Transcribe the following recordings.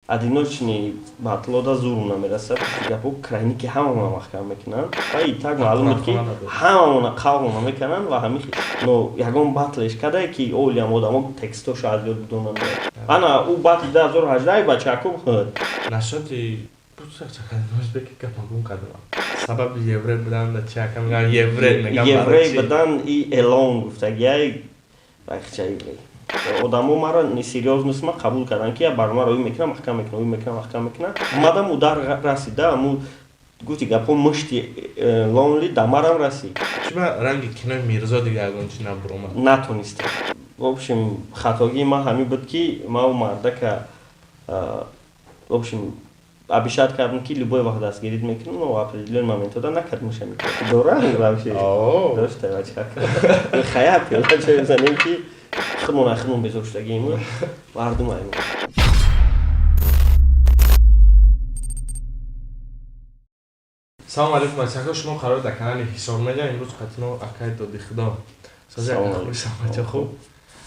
Одиночный батлода зур намерасад. Гапо крайники ҳамамона маҳкам мекунанд ва и так маълум буд, ки ҳамамона қавмона мекунанд ва ҳами, но ягон батлеш кардае, ки олиам одамо текстоша аз ёд бидонанд. Ана ӯ батли 2018 бачако буд. Нашоти гапа гум кардам. Сабаби еврей будан да чи, ака? Мегам еврей, мегам. Еврей будан и элон гуфтагиай вайхча еврей. Одамо маро несерьёзность ма қабул карданд, ки я барномаро ӯ мекунам, маҳкам мекунам, ӯ мекунам, маҳкам мекунам. Омадам, удар расида, аму гуфти гапҳо, мушти лонли дамарам расид. Чиба ранги кинои Мирзо дига ягон чи набуромад? Натонистам. В общем, хатогии ман ҳамин буд, ки ман мардака в общем обещать кардам, ки любой вақт дастгирид мекунам, но определённый моментода накардмаша. Дора вообще дошта бачака хая пиёла чой занем, ки худмон худмон безор шудагием, мардум аймон. Салому алейкум, бачаҳо! Шумо қарор дар канали Ҳисор Медиа. Имрӯз қатино акай Доди Худо. Саломати, хуб?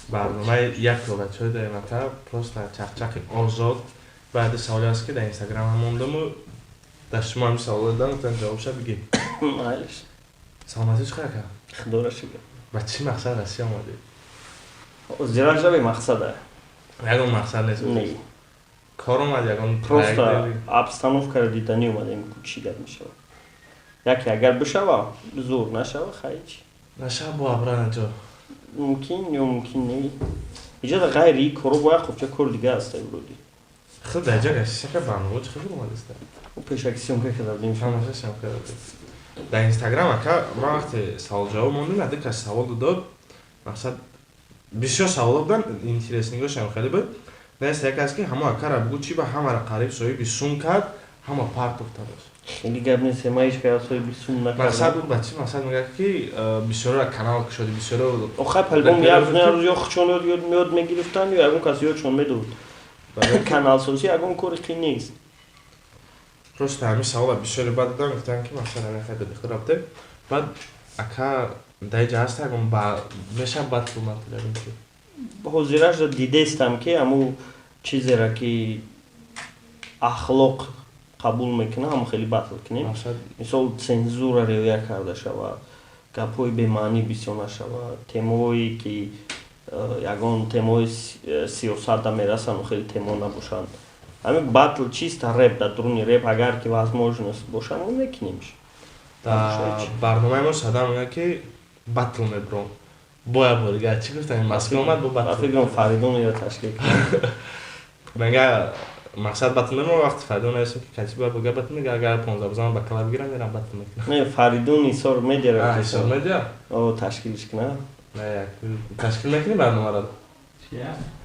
Барномаи як пиёла чой дорем, ака, просто чақчақи озод. Баъди саволе аст, ки дар Инстаграм мондаму дар шумо ҳами саволо додам, гуфтам ҷавобша бигӣ. Майлиш. Саломатӣ чӣ, ака? Худоро шукр. Ба чӣ мақсад Россия омадед? Зиражаби мақсада. Ягон мақсад нест? Не. Кор омад ягон? Просто обстановкаро диданӣ омадем, чӣ гап мешавад. Яке агар бишава, зур, нашава, хайч. Нашава, бо обратно ҷо? Мумкин ё мумкин не. Иҷода ғайри коро бояд хубча кор дига аст вроде. Худ дар ҷо гашти, барнома чӣ хел омадиста? Пешаки съёмка карда будем. Ҳамаша съёмка карда будем. Дар Инстаграм, ака, ман вақте савол-ҷавоб мондем, яде кас савол дод, мақсад бисёр саволо буданд, интересныйгошам хеле буд. Нест як аст, ки ҳамо акара бугӯ, чӣ ба ҳамара қариб соҳиби сум кард, ҳама партофтадост. Хеле гап нест, ма ҳеҷ кас соҳиби сум накардам. Мақсад буд, ба чӣ мақсад мегӯяд, ки бисёрора канал кушоди, бисёро. Охай, по-любому як рӯз, як рӯз ё хучон ёд мегирифтанд, ё ягон кас ёдшон медод. Каналсозӣ ягон кори қин нест. Просто ҳамин савола бисёре баъд додам, гуфтам, ки мақсад ҳамин хай доди худ рафте. Баъд, ака, дар иҷа ҳаст ягон ба меша батл матл ягон чи? Ҳозирашро дидестам, ки ҳамун чизеро, ки ахлоқ қабул мекунад, ҳамон хеле батл кунем. Мисол, цензура риоя карда шавад, гапҳои бемаънӣ бисёр нашавад, темаҳое, ки ягон темаҳои сиёсат мерасанд, хеле темо набошанд. Ҳамин батл чиста реп, дар дуруни реп агар ки возможность боша, мо мекунемш. Дар барномаи мо Садам мегӯяд, ки батл мебуром. Боя борига чӣ гуфтам, Москва омад бо батл. Фикрам, Фаридун ё ташкил. Мега, мақсад батл мебуром, вақти Фаридун нарисем, ки кати ба буга батл мега, агар 15 бузан ба кала бигирам, мерам батл мекунам. Не, Фаридун Ҳисор Медиа. Ҳисор Медиа. О, ташкилш кунад. Не, як ташкил мекунӣ барномаро?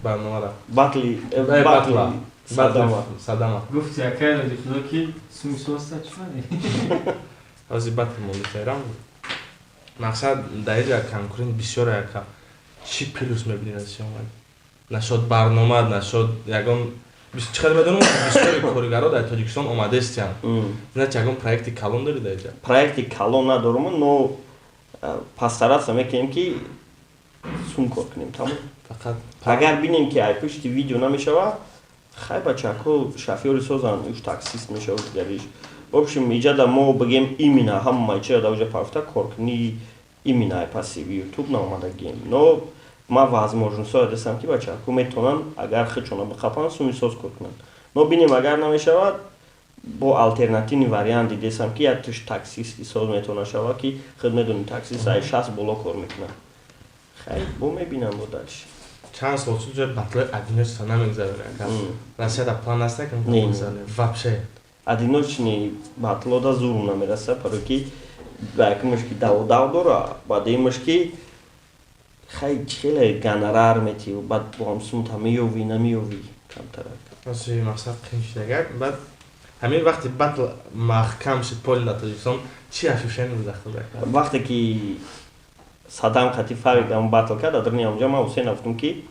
Барномаро. Батли. Батла. Садама. Садама. Гуфти, акай Доди Худо, ки суми соста чӣ? Ҳозир батл монитарам. Мақсад, дар иҷа конкурент бисёр, яка. Чӣ плюс мебинед аз омад? Нашод барнома, нашод ягон чӣ қадр медонам, бисёри коригаро дар Тоҷикистон омадестиянд. Значит, ягон проекти калон дорӣ дар иҷа? Проекти калон надорам, но постараться мекунем, ки сум кор кунем, тамом. Фақат. Агар бинем, ки ай пушти видео намешава, хай, бачаҳо шофёри созанд, уш таксист мешавад, дигариш. В общем, иҷада мо бигем, именно ҳамаи чиро дар оҷа парфта коркунӣ, именно ай паси ютуб наомадагием, но ман возможностҳое дастам, ки бачаҳо метавонанд, агар худшона биқапанд, суми соз кор кунанд. Но бинем, агар намешавад, бо альтернативный вариант дидесам, ки як туш таксисти соз метавона шавад, ки худ медонӣ, таксист ай 60 боло кор мекунад. Хай, бо мебинам, бо дальше. Чанд сол шуд, ҷои батлои одиночество намегузаронӣ, ака. Россия дар план аст, ки мегузаронӣ вообще? Одиночный батлода зур намераса, барои ки ба якумаш ки даводав дора, ба дуюмаш ки хай, хеле гонорар метӣ, баъд бо ҳамсумта меёвӣ, намеёвӣ, камтарак. Оси мақсад қин шудагак. Баъд ҳамин вақти батл маҳкам шуд поли дар Тоҷикистон, чӣ ощущение буд ахтад? Вақте ки Садам қати Фарик ам батл кард, дар ҳамҷа ман Ҳусейн гуфтум, ки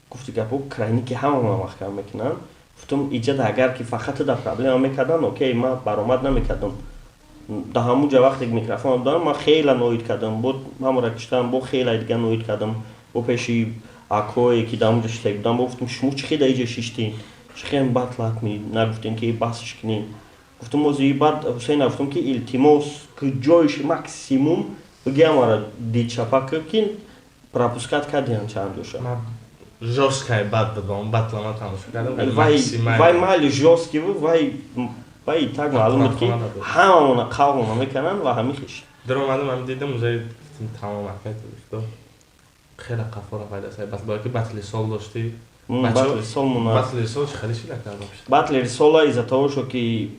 гуфти гапо, крайники ки ҳама маҳкам мекунанд. Гуфтум, иҷада агар ки фақат да проблема мекардан, окей, ман баромад намекардам. Дар ҳамун ҷа вақте ки микрофон додам, ман хеле ноид кардам, бо ҳамора киштам, бо хеле дига ноид кардам, бо пеши акое ки дар ҳамунҷа шиштаг будам, бо гуфтум, шумо чӣ хел дар иҷа шиштин? Чихем батлат ми нагуфтем, ки басш кунем. Гуфтам, ози баъд Ҳусейна гуфтам, ки илтимос, ҷойш максимум бигиам, ара дидшапа, ки пропускать кардиан чанд ҷоша. Жёсткий бад буд, он батла ма тамошо кардам. Вай майли жёсткий буд, вай так маълум буд, ки ҳамамона қавмона мекунанд ва ҳамин хеш. Даромадам, ам дидам, уже тамом, акай худо хеле қафора пайда сай батл, ки батли сол дошти. Батли сол муна. Батли сол чӣ хеле шила кард? Батли сола из-за того, шо ки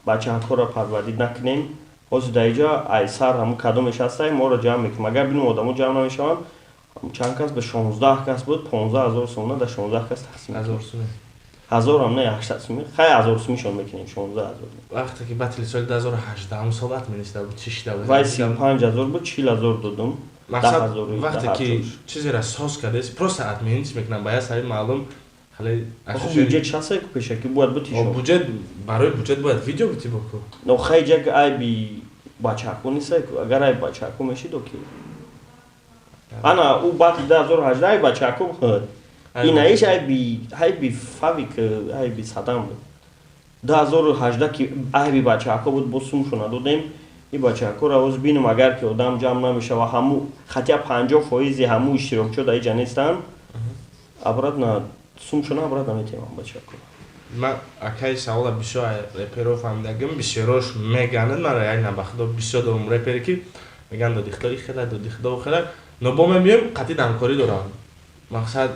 бачаҳакҳоро парвардид накунем, ҳозир дар иҷа айсар ҳамун кадомеш ҳастай, моро ҷамъ мекунем. Агар бинем, одамо ҷамъ намешаванд, чанд кас, ба 16 кас буд, 15 000 сомона дар 16 кас тақсим. Ҳазорам не, 800 суми, хай, 1000 сумишон мекунем, 16 000. Вақте ки батли соли 2018 соат меништа буд, чӣ шида буд? Вай 35 000 буд, 40 000 додум. Мақсад, вақте ки чизеро соз кардес, просто отменить мекунам, ба як сари маълум хеле. Бюджет часай, пешаки бояд бути. Буҷет, барои буҷет бояд видео бути боку. Но хай, ҷак айби бачаҳко несай. Агар айби бачаҳко мешид, окей. Ана ӯ батли 2018 айби бачаҳко буд, инаиш айби фавик, айби Садам буд. 2018 ки айби бачаҳко буд, бо сумшо надодем и бачаҳкоро. Оз бинум, агар ки одам ҷамъ намешава, ҳаму хотя 50 фоизи ҳаму иштирокчиҳо дар иҷа нестанд, обратно сумшона обратно метиҳам бачаҳко. Ман, акаи, савола бисёр реперо фаҳмидагим, бисёрош меганад. Ман реально, ба худо, бисёр дорум репере, ки меган: «Доди худо и хела, доди худо хела», но бо мебиём, қатъи ҳамкорӣ дорам. Мақсад,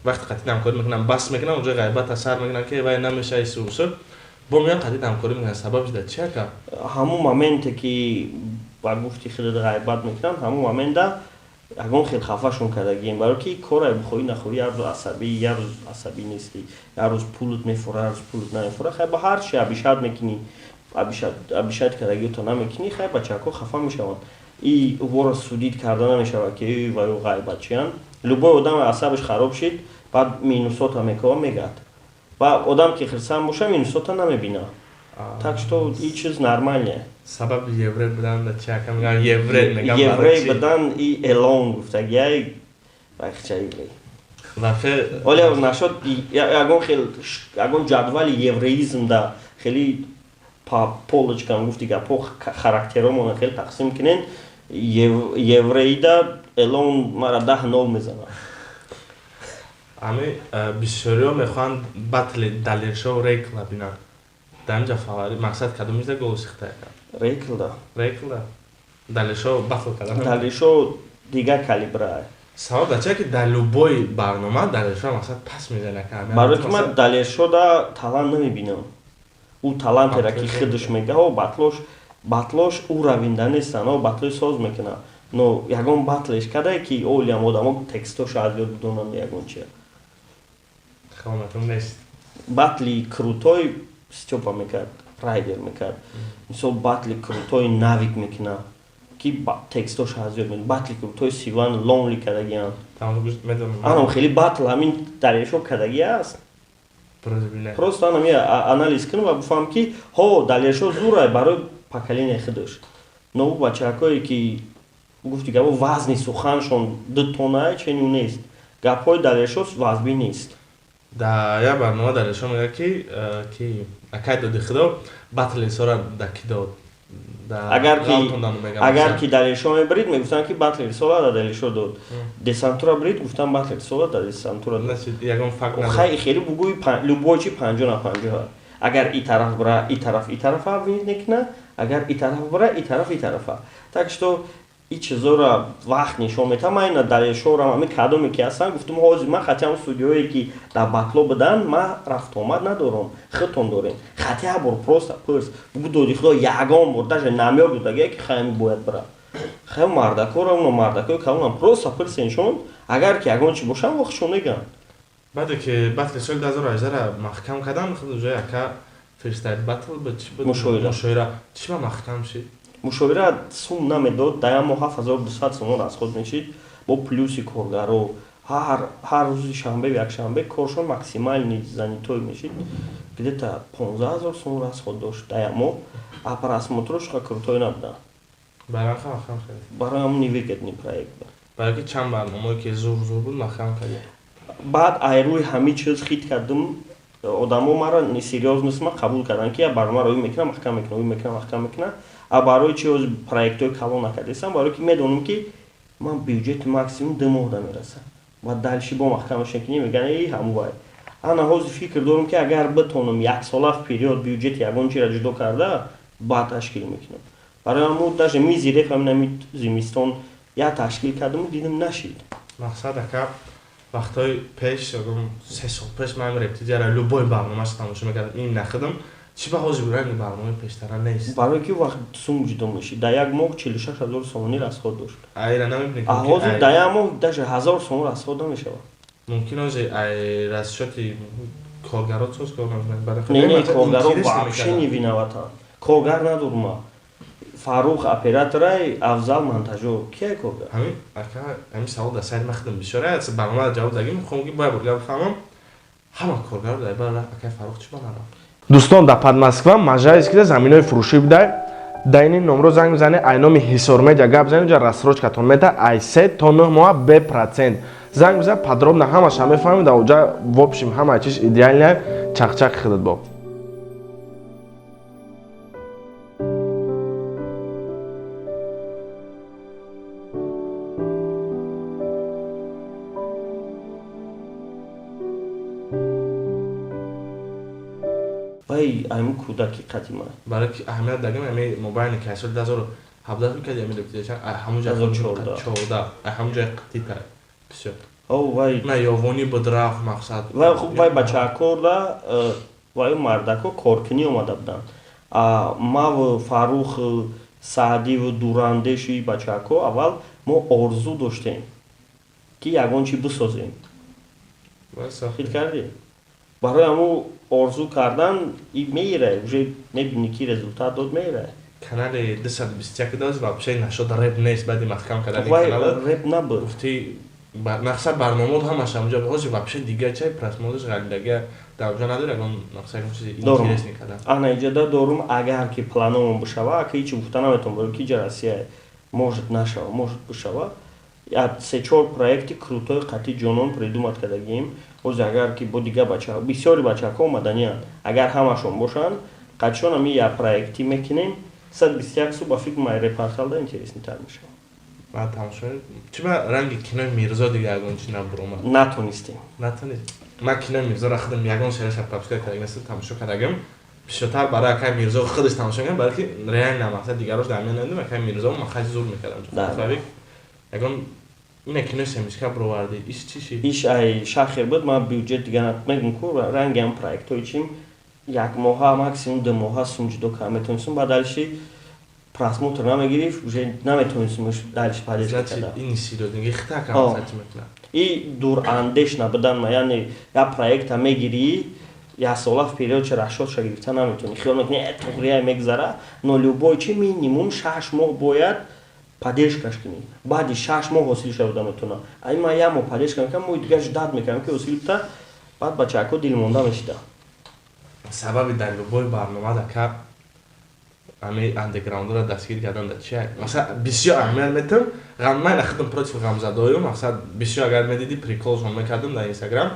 вақти қатъи ҳамкорӣ мекунам, бас мекунам, уже ғайбат асар мекунам, ки вай намеша, исусу бо меём, қатъи ҳамкорӣ мекунам. Сабабш дар чи, ака? Ҳамун моменте ки ба гуфти худат ғайбат мекунанд, ҳамун момента ягон хел хафашон кардагием, баро ки кора бихоҳӣ нахоҳӣ, як рӯз асабӣ, як рӯз асабӣ нестӣ, як рӯз пулут мефура, як рӯз пулут намефура. Хай, ба ҳар чи обещать мекунӣ, обещать кардагиёто намекунӣ, хай, бачаҳако хафа мешаванд. И вора судить карда намешавад, ки ваю ғайбатчиянд. Любой одам асабаш хароб шид, баъд минусота мекова, мегӯяд. Ва одам ки хирсанд боша, минусота намебина. Так что и чиз нормальное. Сабаби еврей будан да чи, ака? Меган еврей, меган. Еврей будан и элон гуфтагиай, вайхча еврей. Вообще. Оля нашод ягон хел, ягон ҷадвали евреизм да хеле по полочкам, гуфти гапо, характеромона хеле тақсим кунен, евреида элон мара 10-0 мезанад. Ами бисёриҳо мехоҳанд батли Далершоу Рейкла бинанд. Дар инҷа фавори мақсад кадомизда голос ихта кард? Рейклда. Рейклда Далершоу батл кардан. Далершоу дигар калибра. Савол дар чия, ки дар любой барнома Далершоу мақсад пас мезана. Барои ки ман Далершода талант намебинам. Ӯ талантера ки худаш мега, о батлош ӯ равинда нестан, о батлои соз мекунад, но ягон батлеш кардае, ки олиам одамо текстоша аз ёд бидонанд, ягон чия. Нест. Батли крутой Стёпа мекард, Райдер мекард, мисол, батли крутой Навик мекунад, ки текстоша аз ёд мед, батли крутой Сиван Лонли кардагианд. Анам хеле батл ҳамин Далершо кардаги аст. Просто анам анализ кунам ва бифаҳмам, ки ҳо, Далершо зурай барои поколения худаш, но ӯ бачаҳакое, ки гуфти гапо, вазни суханшон 2 тоннае, ченю нест. Гапҳои Далершо вазбӣ нест. Дар як барнома Далершо мегӯяд, ки акай доди худо батли сора да ки дод. Агар ки Далершо мебарид, мегуфтанд, ки батли рисола да Далершо дод. Десантура брид, гуфтан, батли рисола да десантура дод. Хай, хеле бугӯи, любой чи 50 на 50. Агар и тараф бира, и тараф, и тарафа обвинить мекуна, агар и тараф бира, и тараф, и тарафа. Так что и чизоро вақт нишон метавам. Ман ина Далершорам, ҳамин кадоме ки ҳастан, гуфтум, ҳозир ман хати ҳам судиёе, ки дар батло буданд, ман рафтуомад надорам, худтон дорем. Хати як бор просто пурс, бугу: «Доди худо ягон бор даже намёк додагия, ки хайми бояд бира?» Хай, мардакоро, уно мардакои калонам, просто пурсеншон. Агар ки ягон чи бошам, вақтшон мегӯянд. Баъде ки батли соли 2018 маҳкам кардам, худ уже, ака, фристайл батл буд, чӣ буд? Мушоира. Мушоира чӣ ба маҳкам шид? Мушовира сум намедод, дар як моҳ 7200 сомон расход мешид, бо плюси коргаро. Ҳар рӯзи шанбе, якшанбе коршон максимальный занятой мешид, где-то 15 000 сомон расход дошт дар як моҳ, а просмотрош крутой набуданд. Барои маҳкам кард? Барои ҳамн невыгодный проект буд. Барои ки чанд барномае, ки зур зур буд, маҳкам кардед. Баъд ай рӯи ҳамин чиз хит кардум. Одамо мара несерьёзность ма қабул карданд, ки я барномаро ӯ мекунам, маҳкам мекунам, ӯ мекунам, маҳкам мекунам. А барои чи ҳозир проектҳои калон накардесам? Барое ки медонам, ки ман бюҷети максимум 2 моҳ да мерасам ва дальше бо маҳкам мешавам, ки мегӯянд, эй, ҳаму вай. Ана ҳозир фикр дорам, ки агар битонам яксола вперёд бюҷети ягон чиро ҷудо карда, баъд ташкил мекунам. Барои ҳамун даже мизи реп ҳамин зимистон я ташкил кардаму дидам, нашид. Мақсад, ака, вақтҳои пеш, 3 сол пеш, ман рептидияра любой барномааш тамошо мекардам. Ин нахидам чӣ ба ҳозир ранги барномаи пештара нест? Барое ки вақт сум ҷудо мешид, дар як моҳ 46 000 сомонӣ расход дошт. Айра намебинед? А ҳозир дар як моҳ даже 1000 сомон расход намешавад. Мумкин ҳозир ай расчёти коргаро соз кор намекунад. Не, не, коргаро вообще не виноватанд. Коргар надорма. Фаррух операторай, Афзал монтажёр. Кия коргар? Ҳамин, ака, ҳамин савол дар сайти ман худам бисёр аст. Барномаро ҷавоб дагим, мехоҳам, ки бояд бурга бифаҳмам, ҳама коргаро дар бара акай Фаррух чӣ ба нарафт? Дӯстон, дар Подмосква Можайскида заминои фурӯшӣ будай. Дар ини номро занг бизанед, ай номи Ҳисор Медиа гап занед, ҷа рассрочкатон мета ай 3 то 9 моҳа бе процент. Занг бизан, подробно ҳамаша мефаҳмед. Дар оҷа в общем ҳама чиз идеальная, чақчақ хидат бо. Вай айму кӯдаки қадима. Барои ки аҳамият дагим, ами мобайни ки соли 2017 мекарди, ами рептидия ҳамун ҷа 2014. 14, ҳамун ҷои қитита бисёр. О, вай. На ёвонӣ буд, рафт, мақсад. Вай хуб, вай бачаакорда, вай мардако коркунӣ омада буданд. А мав, Фаррух, Саъдиву Дурандеши бачаакҳо аввал мо орзу доштем, ки ягон чи бисозем. Хит кардӣ, барои ҳамун орзу кардан и меира, уже мебинӣ, ки результат дод, меира. Канали 221 дошт, вообще нашод, реп нест баъди маҳкам кардани Вай канала. Реп набуд. Гуфти, мақсад, барномаот ҳамаш ҳамҷо, ҳозир вообще дига чай просмотрш ғалидага дар онҷо надори, ягон мақсад, ягон чизи Дорум. интересный кардан? Ана иҷода дорум, агар ки планомон бишава, ака ҳичи гуфта наметавонам, барои ки иҷа Россия, может нашава, может бишава. Я се чор проекти крутой қатъи ҷонон придумать кардагием. Ҳозир агар ки бо дига бача, бисёри бачаҳо омаданианд, агар ҳамашон бошанд, қатъишон ами я проекти мекунем. 121 су ба фикр май репорталда интересныйтар мешавад. Ман тамошо чи ба ранги кинои Мирзо дига ягон чи набуромад? Натонистем. Натонист. Ман кинои Мирзоро худам ягон серияша пропускать кардагим нестам, тамошо кардагим. Бисёртар барои акай Мирзо худаш тамошо кардам, барои ки реально мақсад дигарош дар миён надидам, акай Мирзо ман хеле зур мекардам. Да. Ягон ина кинои семичка бироварди, иш чи ши? Иш ай шахер буд, ман бюҷет дига мегум ку, ранги ҳам проектҳои чим як моҳа, максимум 2 моҳа сум ҷудо карда метавонистум, баъд дальше просмотр намегирифт, уже наметавонистум дальше поддержка Значит, карда. ин сирёзниги хита О. кам мақсад чи мекунад. И дурандеш набудан ма, яъне як проекта мегирӣ, як сола вперёд ча расчётша гирифта наметавонӣ, хиёл мекунӣ, туғрия мегзара, но любой чи минимум 6 моҳ бояд поддержкаш кунӣ, баъди 6 моҳ ҳосил шуда метавона. Ай ман як моҳ поддержка мекунам, моҳи дигар ждать мекунам, ки ҳосил бита, баъд бачаҳако дилмонда мешида. Сабаби дар любой барнома да ка ами андеграундро дастгир кардан да чи, масалан, бисёр аҳамият метам. Ман худам против ғамзадою, мақсад, бисёр агар медиди, приколшон мекардам дар Инстаграм,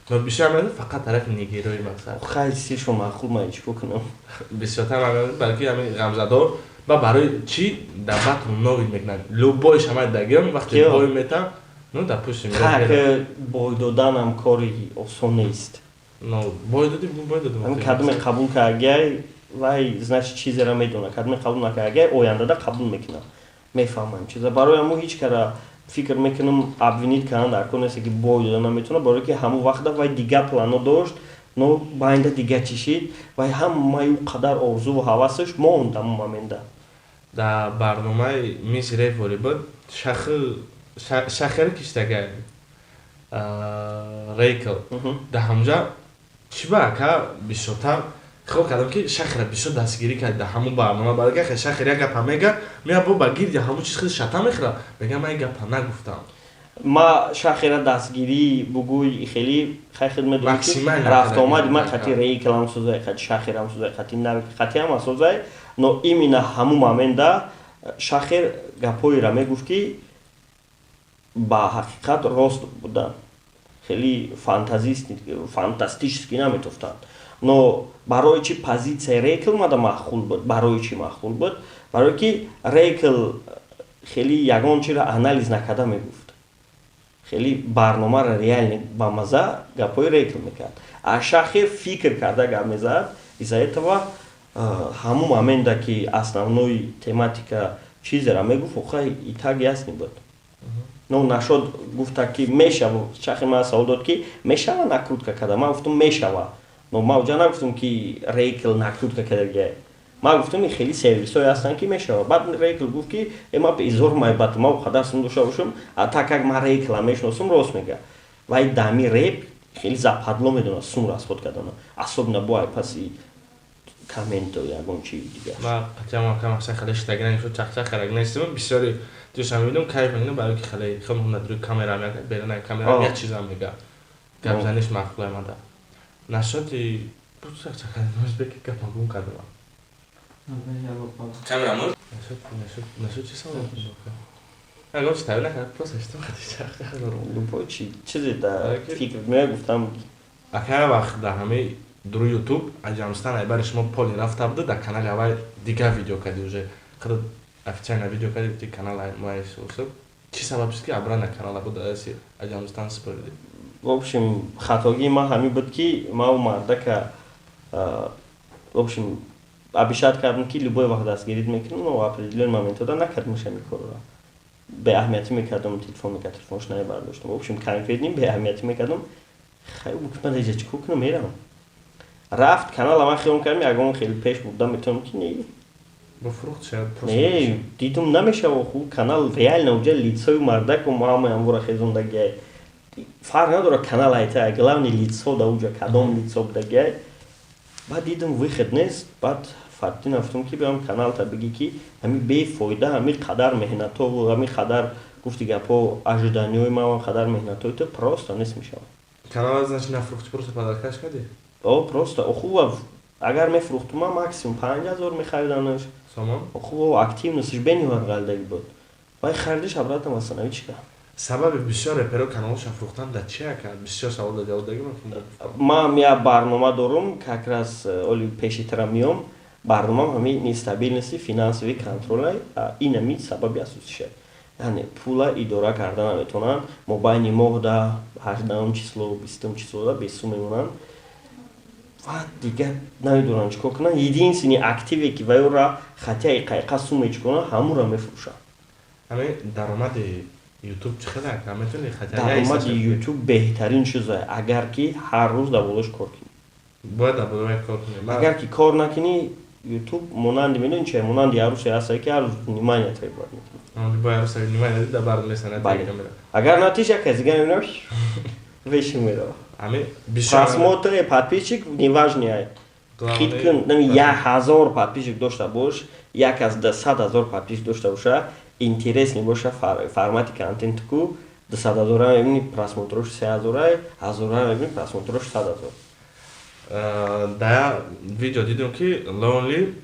но бисёр аҳамият фақат тарафи нигерои, мақсад. Хай, сиршо маъқул, ман чӣ кунам? Бисёртар аҳамият, балки ами ғамзадо ба барои чӣ дар батл новид мекунанд, любой шамай дагим вақте Киё? бой метам, ну, допустим. Хак, бой доданам кори осон нест. Ну, бой додим, бой додим. Ҳамин кадоме қабул кардагиай, вай, значит, чизеро медона, кадоме қабул накардагиай, ояндада қабул мекунам, мефаҳмам чиза. Барои ҳамун ҳеҷ кара фикр мекунам, обвинить кардан дар кор нест, ки бой дода наметавона, барое ки ҳамон вақта вай дига плано дошт, но байнда дига чӣ шид, вай ҳамаи ӯ қадар орзуву ҳавасаш монд ҳамон момента. Дар барномаи мисс рефори буд, шахи шахери киштагай рейкл. Дар ҳамҷа чӣ ба ака бисёртар хиёл кардам, ки шахера бисёр дастгирӣ кард дар ҳамун барнома, барои ки шахер як гапа мега, мея бо ба гирди ҳамун чиз хеле шата мехӯра, мега, ман ин гапа нагуфтам. Ма шахера дастгирӣ бугӯй, хеле хай худ медонӣ, ки Максимально рафтуомади ман карда. қати рейклам созай, қати шахерам созай, қати навик, қати ҳама созай, но именно ҳамун момента шахер гапҳоеро мегуфт, ки ба ҳақиқат рост буданд. Хеле фантастически наметофтанд. Но барои чи позитсияи Рейкл мада маъқул буд? Барои чи маъқул буд? Барое ки Рейкл хеле ягон чиро анализ накарда мегуфт, хеле барномаро реально ба маза гапҳои Рейкл мекард, а Шахер фикр карда гап мезад. Из-за этого ҳамун момента ки основной тематика чизера мегуфт, охай и так ясный буд. Но нашод гуфта ки мешава. Шахер ман савол дод, ки мешава накрутка карда. Ман гуфтам, мешава, но ман уҷа нагуфтам, ки Рейкл накрутка кардагия. Ман гуфтам, хеле сервисҳое ҳастанд, ки мешава. Баъд Рейкл гуфт, ки э, ман изор майбат ма қадар сум дошта бошам. А так как ман Рейкла мешиносам, рост мега. Вай дами реп хеле западло медонад сум расход кардана, особенно бо ай паси комменту ягон чи дигар. Ма қатъиян кам аксар хеле шитагӣ нашуд, чақчақ харак нестим. Бисёри дӯстам мебинам, кайф мекунам, барои ки хеле хел рӯи камера мега, берун камера як чизам мега, гапзаниш маъқул омада. Нашоти чақчақ гапа гум кардам. Камера мур нашуд. Чи савол? Ягон чи тайёр накард, просто шитам хати. Любой чи чизе да фикр мея, гуфтам. Ака, вақт дар ҳамаи дуруи Ютуб Аҷамстан айбари шумо поли рафта буда, дар канали аввал дигар видео кардӣ, уже худ официально видео кардӣ, гуфти канал моясусуб. Чӣ сабаб шуд, ки обратно канала буд аси Аҷамстан супориди? В общем, хатогии ман ҳамин буд, ки ман мардака, в общем, обещать кардам, ки любой вақт дастгирид мекунам, но определённый моментода накардам ҳамин корро, беаҳамиятӣ мекардам. Телефон мекард, телефонш намебардоштам. В общем, конкретно беаҳамиятӣ мекардам. Хай, ман иҷа чӣ кор кунам? Мерам, рафт канала. Ман хиёл кардам, ягон хеле пеш бурда метавонам, ки не. Не, дидум, намешава. Хуб, канал реально уҷа лицои мардаку ҳамаи амвора хезондагиай. Фарқ надорад канал айта, главный лицо да уҷа кадом лицо будагиай. Баъд дидум, выход нест. Баъд Фаттина гуфтам, ки биём каналта бигӣ, ки ҳами бефоида ҳами қадар меҳнатову ҳами қадар гуфти гапҳо, ожиданиҳои ман, қадар меҳнатҳои ту просто нест мешавад. Канал, значит, нафрӯхти, просто подаркаш кардӣ? О, просто хуб, агар мефурӯхтум, ман максимум 5000 мехариданаш. Сомон. Хуб, активностиш бениҳоят ғалдагӣ буд. Вай харидиш обратно восстановить кард. Сабаби бисёр реперо каналоша фурӯхтан дар чи, ака? Бисёр савол да ҷавоб дагӣ. Ман як барнома дорум, как раз оли пешитара миём. Барномам ҳамин нестабильности финансовый контрола, инами сабаби асосиша, яъне пула идора карда наметавонанд. Мобайни моҳ да 18-ум число, 20-ум числода бесум мемонанд ва дигар намедонанд чӣ кор кунанд. Единственный активе, ки вайора хатяи қайқа сум мечиконанд, ҳамура мефурӯшанд. Ҳамин даромади Ютуб чӣ хел, ака, метавони? Даромади Ютуб беҳтарин чизае, агар ки ҳар рӯз дар болош кор кунӣ. Бояд дар болои кор кунӣ. Агар ки кор накунӣ, Ютуб монанди, медони чи, монанди арӯсе ҳастае, ки ҳар рӯз внимание требовать мекунад. Бояд арӯса внимание да бар месанад. Агар натиш, як каси дига мебинам, веши мерава. Ҳамин бисёр просмотр, подписчик неважный. Хит кун, нами 1000 подписчик дошта бош, як аз 100 000 подписчик дошта боша, интересный боша формати контенту ку, 200 000-а мебини, просмотрош 3000-а, ҳазора мебини, просмотрош 100 000. Да, видео дидем, ки Лонли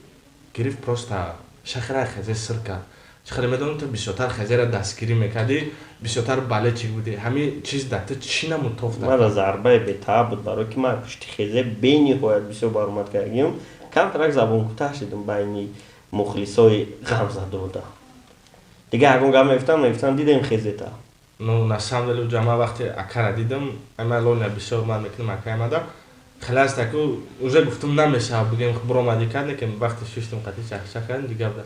гирифт, просто шахра хезе сир кард. Чӣ хеле медонам, ту бисёртар хезера дастгирӣ мекардӣ, бисёртар болельщик будӣ. Ҳамин чиз дар ту чӣ намуд тофта? Мара зарбаи бетааб буд, барое ки ман пушти хезе бениҳоят бисёр баромад кардагиам. Камтарак забонкӯтаҳ шидам байни мухлисои ғамзадода. Дигар ягон гап мегуфтам, дидем хезета. Ну, на самом деле, уҷа ман вақте акара дидам, ама Лоня бисёр ман мекунам, акай мада хеле аст, аку уже гуфтум, намешавад, бигем, буромадӣ кард, лекин вақте шиштум, қатъи чахчах кардем, дигар буда.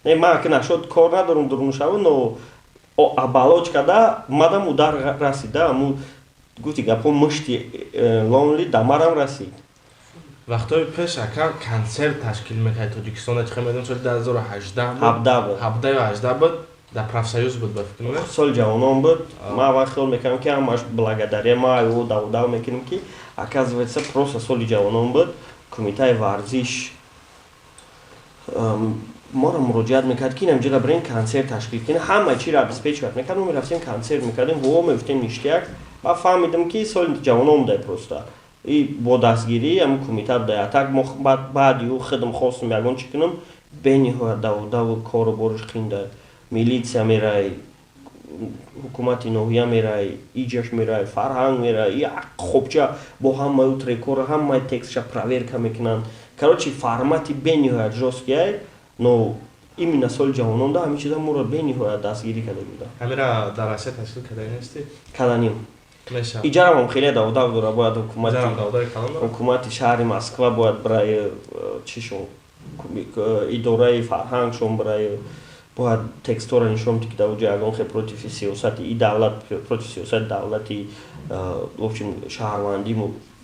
Не, ман ки нашод кор надорум дуруншаву, но оболочка да мадам удар расид, да, аму гуфти гапҳо, мушти Лонли дамарам расид. Вақтҳои пеш, ака, консерт ташкил мекард Тоҷикистонда. Чӣ хел медонам, соли 2018 буд. 17 буд. 17 ё 18 буд, дар профсоюз буд, ба фикр мекунам. Соли ҷавонон буд. Ман аввал хиёл мекардам, ки ҳамаш благодаря ма ё давдав мекунем, ки оказывается, просто соли ҷавонон буд. Кумитаи варзиш моро муроҷиат мекард, ки инамҷода бирем, консерт ташкил кунем. Ҳама чиро обеспечивать мекард. Мо мерафтем, консерт мекардем, во мегуфтем, ништяк. Ба фаҳмидам, ки соли ҷавонон буда, просто и бо дастгирии ҳамн кумита буда. А так мо баъди ӯ худам хостум ягон чӣ кунам, бениҳоят давдаву кору бориш қинда, милитсия мерай. Ҳукумати ноҳия мерай, иҷаш мерай, фарҳанг мерай, як хобча бо ҳамаи ӯ трекора, ҳамаи текстша проверка мекунанд. Короче, формати бениҳоят жёсткий, но именно соли ҷавононда ҳамин чиза моро бениҳоят дастгирӣ карда буда. Ҳамира дар Россия ташкил кардаи нестӣ? Каданим. Мешавад. Иҷарамам хеле давдав дора, бояд ҳукумати Иҷарам давдави калон дорад? Ҳукумати шаҳри Москва бояд барои чишон, идораи фарҳангшон барои бояд текстҳоро нишон бидӣ, ки дар оҷа ягон хел против сиёсати и давлат, против сиёсати давлати, в общем, шаҳрвандӣ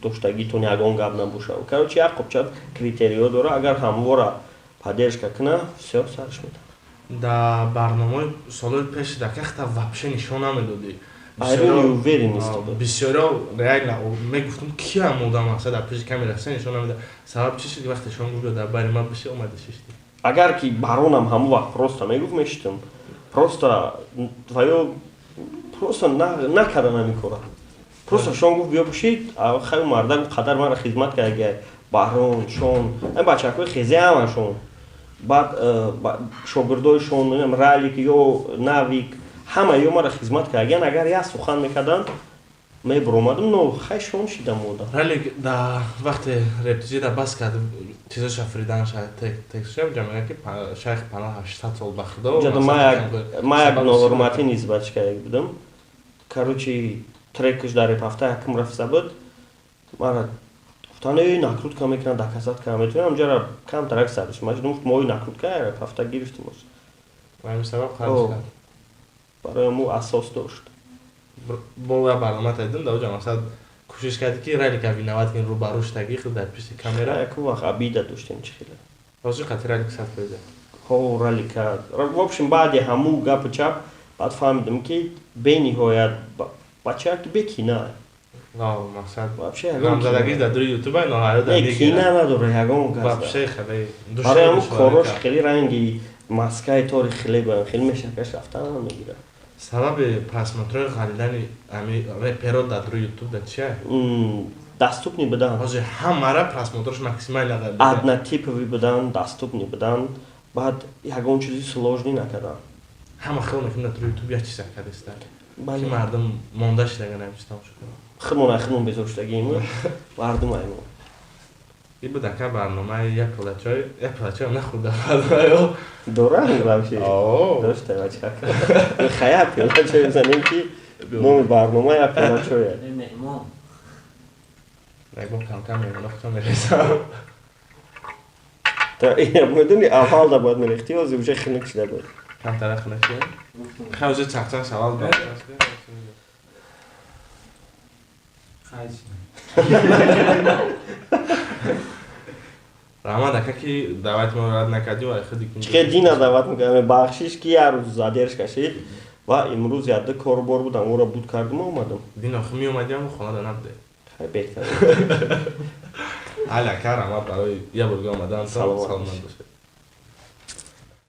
доштагитон ягон гап набошад. Короче, як қопча критерийҳо дора, агар ҳамвора поддержка куна, всё, сарш метавад. Дар барномаи солҳои пеш дар кахта вообще нишон намедодӣ. Айрони уверенности буд. Бисёриҳо реально мегуфтум, ки ам одам аст, дар пеши камера се нишон намеда. Сабаб чӣ шуд, ки вақте шумо гуфт, дар бари ман биши, омада шиштӣ? Агар ки баронам ҳамон вақт просто мегуфт, мешитам. Просто твоё просто накардан ҳамин кора. Просто шон гуфт, биё бишид, хай, марда гуфт, қадар мара хизмат карда, барон шон, ин бачакҳои хезе ҳамашон, баъд шогирдои шон, Ралик ё Навик, ҳама ё мара хизмат кардагиан. Агар як сухан мекарданд, мебуромадам, но хай, шон шидам одам. Ралик да вақте рептиҷи да бас кард, чизоша фриданша, текстша ҷа мега, ки шайх пана 800 сол ба худо. Ҷадо ма як ноҳурматӣ нисбатш карда будам. Короче, трекш дар репҳафта якум рафта буд, мара гуфтанд, эй, накрутка мекунад, доказать кара метавонам, ҷара камтарак сарш маждум, гуфт, мои накрутка репҳафта гирифтим. Ҳамин сабаб қарз кард. Барои мо асос дошт. Бо як барнома тайдим, дар оҷа масалан кӯшиш кардӣ, ки Ралика виноват кунӣ, рӯбарӯ шудагӣ худ дар пишти камера. Яку вақт обида доштем, чӣ хеле. Ҳозир қати Ралик 100%? Ҳо, Ралика, в общем, баъди ҳамун гапу чап баъд фаҳмидам, ки бениҳоят бачаки бекина. Мақсад вообще ягон дар дури ютуба ноҳаё дар не, кина надора ягон кас. Вообще хеле. Барои ҳамун корош хеле ранги маскаи тори хеле хеле мешакаш рафтан мегирад. Сабаби просмотрҳои ғалидани ами реперо дар дури ютуб дар чия? Доступный будан. Ҳозир ҳамара просмотрш максимально ғалида. Однотиповый будан, доступный будан, баъд ягон чизи сложный накардан. Ҳама хел мекунад, дар дури ютуб як чиза кардиста, ки мардум монда шидага, намичи тамошо кунад. Худмон худмон безор шудагием, мардум аймон. И буд, ака, барномаи як пила чой, як пила чой нахӯрда барномаё. Дорам вообще дошта, бачак, хая, пиёла чой занем, ки номи барнома як пиёла чой. Меҳмон. Ягон кам-кам меҳмона худшон мересам. Медони, аввал да бояд мерехти, ҳозир уже хунук шуда буд. Камтара хунук шуда, хай, уже чақчақ шавал. Хайчи. Раҳмат, ака, ки даъвати моро рад накардӣ ва худи. Чиқе дина даъват мекардам, бахшиш, ки як рӯз задержка шид ва имрӯз ядда корбор будам, ӯро буд кардам, омадам. Дин охи меомадиам, хона да набуде. Хай, беҳтар. Али, ака, раҳмат барои як борга омадан. Саломат. Саломат бошед.